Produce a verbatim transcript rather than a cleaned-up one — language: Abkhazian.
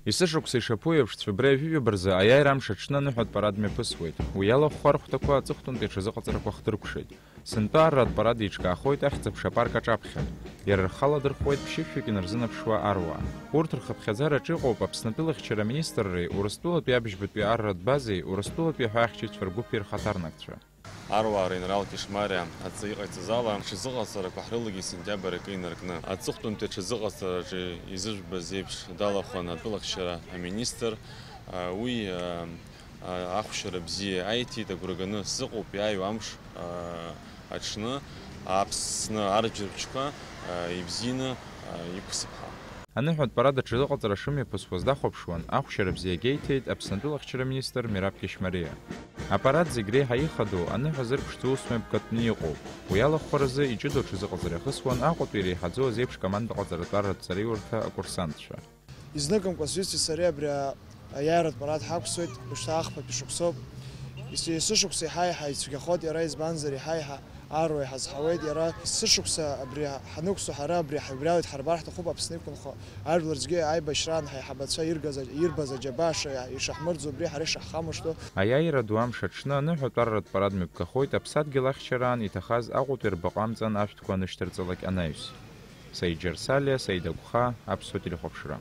Есышықәса ишаԥу еиԥш, Цәыббра ҩажәи ҩба рзы аиааира амш аҽны аныҳәатә парад мҩаԥысуеит. Уи иалахәхо архәҭақәа аҵыхәтәантәи аҽазыҟаҵарақәа хдыркәшеит. Сынтәа арратә парад еиҿкаахоит Ахьӡ-аԥша апарк аҿаԥхьа. Иара рхала дырхуеит ԥшьышәҩык инарзынаԥшуа аруаа. Урҭ рхыԥхьаӡараҿы иҟоуп Аԥснатәылахьчара аминистрреи Урыстәылатәи абжьбатәи арратә базеи Урыстәылатәи аҳәаахьчаҩцәа ргәыԥи рхаҭарнакцәа. Аруаа ринрал Кешмариа аҵа иҟаиҵаз ала, аҽазыҟаҵарақәа ҳрылагеит сентиабр акы инаркны. Аҵыхәтәантәи аҽазыҟаҵараҿы изыжәбаз еиԥш далахәын атәылахьчара аминистр. Уи ахәшьара бзиа аиҭеит, агәра ганы сыҟоуп иааиуа амш аҽны Аԥсны арџьарчқәа ибзианы иқәсып ҳәа. Аныҳәатә парад аҽазыҟаҵара шымҩаԥысуаз дахәаԥшуан, ахәшьара бзиагьы еиҭеит Аԥснатәылахьчара министр Мераб Кешмариа. Апарад зегь реиҳа ихадоу, аныҳәа зырԥшӡо усмҩаԥгатәны иҟоуп. Уи алахәхаразы иҷыдоу аҽазыҟаҵара иахысуан Аҟәатәи иреиҳаӡоу азеиԥш командақәа аҵаратәарратә ҵараиурҭа акурсантцәа. Изныкымкәа сҩызцәеи сареи абри а-, аиааиратә парад ҳақәсуеит, мышьҭа ахԥатәи шықәсоуп. Ес-, есышықәса еиҳа-еиҳа ицәгьахоит, иара избанзар, еиҳа-еиҳа аруа иҳазҳауеит, иара есышықәса абри ҳанықәсу ҳара абри ҳаҩбриала иҭҳарбар ҳҭахуп Аԥсны иқәынхо ажәлар зегьы аибашьраан ҳаиҳабацәа иргаз, ирбаз аџьабаа ша-, ишаҳмырӡо убри ҳара ишаҳхамышҭуа. Аиааира ду амш аҽны аныҳәатәарратә парад мҩаԥгахоит аԥсадгьыл ахьчараан иҭахаз Аҟәатәи рбаҟа амҵан ашәҭқәа анышьҭарҵалак анаҩс. Саид Џьарсалиа, Саид Агәхаа, Аԥсуа телехәаԥшра.